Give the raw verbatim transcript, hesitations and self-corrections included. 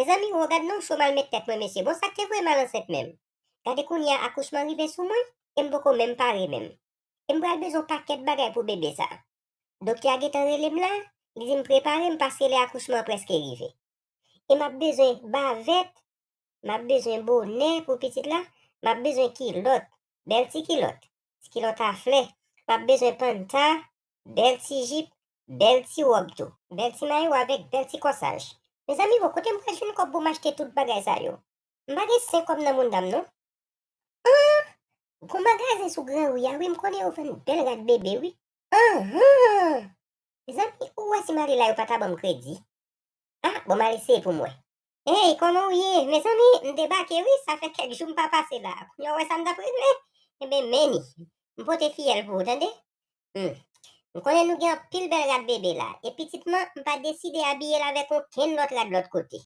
Mezanmi, wo, gad non cho m al met tèt mwen, mesye. Bon, sa k te voye m al ansent menm? Gade kounye a, akouchman rive sou mwen, e m poko menm pare menm. E m pral bezwen yon pakèt bagay pou bebe sa. Doktè a gentan rele m la, li di m prepare m paske lè akouchman an prèske rive. E m ap bezwen bavèt, m ap bezwen bonè pou pitit la, m ap bezwen kilòt, bèl ti kilòt, ti kilòt a flè, m ap bezwen panta, bèl ti jip, bèl ti wòb tou, bèl ti mayo avèk bèl ti kòsaj. Mezanmi, bon, kote m pral jwenn kòb pou m achte tout bagay sa yo? M pa gen sen kòb nan mounda m non. An! Gon magazen sou Gran Ri a wi, m konnen yo vann bèl rad bebe wi. Anhan! Mezanmi, ou wè si m ale la yo pa ta ban m kredi? Ah, bon, m al eseye pou m wè. Hey, kòman w ye? Mezanmi, m debake wi, sa fè kèk jou m pa pase la. Kounye a w wè sa m t ap regle? Enben, men ni. M pote fiyèl pou ou, tande? Hmm. M konnen nou gen anpil bèl rad bebe la, e pititman, m pa deside abiye l avèk okenn lòt rad lòt kote.